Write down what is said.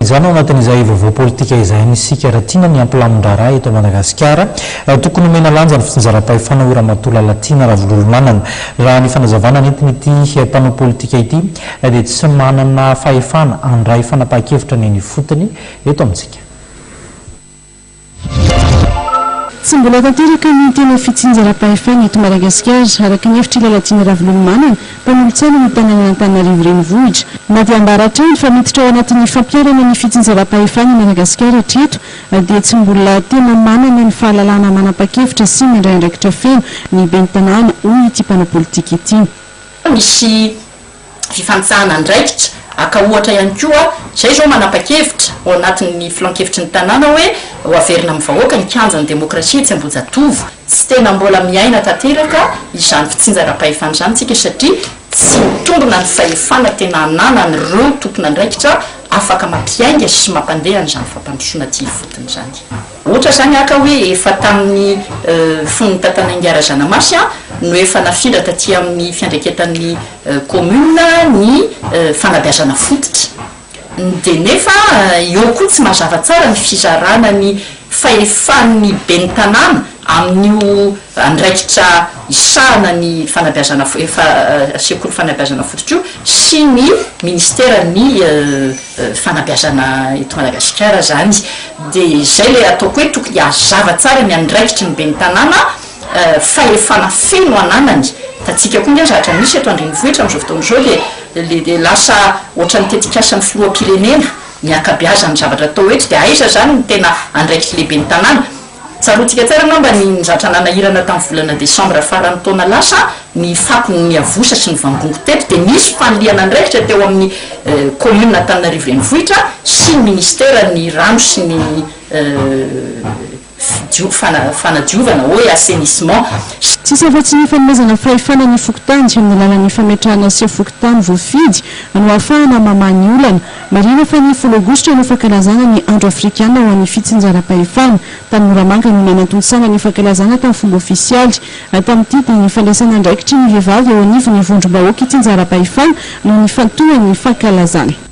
Izany ao anatin'izay vaovao politika izay any isika raha tiana ny hampilamin-draharaha eto Madagasikara. Tokony homena lanja ny fitsinjaram-pahefana hoy Ramatoa Lalatiana Ravololomanana. Raha ny fanazavana nentin'ity mpanao politika ity dia tsy manana fahefana handray fanapahan-kevitra ny eny ifotony eto amintsika. Tsy mbola tanteraka ny tena fitsinjaram-pahefana eto Madagasikara, araka ny hevitr'i Lalatiana Ravololomanana, mpanolotsaina ny tanànan'Antananarivo Renivohitra. Na dia ambara hatrany fa miditra ao anatin'ny fampiharana ny fitsinjaram-pahefana i Madagasikara hatreto, dia tsy mbola tena manana ny fahalalana manapa-kevitra sy mandray andraikitra feno ny ben'ny tanàna, hoy ity mpanao politika ity. Misy fifanitsahana andraikitra, haka ohatra ihany koa, izay izao manapa-kevitra ao anatin'ny filankevitry ny tanàna hoe ho averina amin'ny vahoaka ny kianjan'ny demokrasia etsy Ambohijatovo. Tsy tena mbola miaina tanteraka izany fitsinjaram-pahefana izany isika satria tsy mitombina ny fahefana tena ananan'ireo tompon'andraikitra afaka mampiainga sy mampandeha an'izany fampandrosoana aty ifotony izany. Ohatra izany haka hoe efa tamin'ny fony tantanan'ingahy Razanamasy no efa nafindra taty amin'ny fiandraiketan'ny commune ny fanabeazana fototra. Dia nefa eo koa tsy mazava tsara ny fizarana ny fahefan'ny ben'ny tanàna amin'io andraikitra hisahana ny fanabeazana efa sekoly fanabeazana fototra io sy ny ministeran'ny fanabeazana eto Madagasikara izany. Dia izay ilay ataoko hoe tokony hazava tsara ny andraikitry ny ben'ny tanàna, fahefana feno ananany. Hitantsika koa ange zavatra misy eto an-drenivohitra amin'izao fotoana izao dia dia lasa ohatran'ny tetikasan'ny filoham-pirenena ny ankabeazan'ny zavatra atao eto. Dia aiza izany ny tena andraikitry ilay ben'ny tanàna? Tsaroantsika tsara angamba ny zatra nanahirana tamin'ny volana desambra faran'ny taona lasa, ny fako niavosa sy nivangongo teto dia nisy fanilihana andraikitra teo amin'ny commune Antananarivo Renivohitra sy ny ministeran'ny rano sy ny fanadiovana, eau et assainissement. Tsisy afa-tsy ny fanomezana fahefana ny fokontany amin'ny alalan'ny fametrahana sefo fokontany voafidy no ahafahana mamaha ny olana. Marihina fa ny folo aogositra no fankalazana ny Andro Afrikana ho an'ny Fitsinjaram-pahefana. Tany Moramanga no nanatontosana ny fankalazana tamin'ny fomba ofisialy. Tamin'ity dia ny fandraisana andraikitry ny vehivavy eo anivon'ny vondrom-bahoaka itsinjaram-pahefana no nifantohan'ny fankalazana.